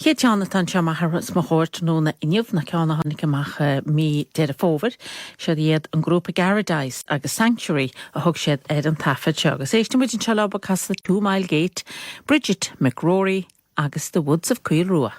Chéad cheann atá anseo amach os mo chomhair tráthnóna inniu ná ceann a tháinig amach mí Deireadh Fómhair. Siod iad an grúpa Garadice agus Sanctuary a thug siad ar an taifead seo agus éistfidh muid anseo leo ag casadh Two Mile Gate, Bridget McRory agus The Woods of Caol Rua.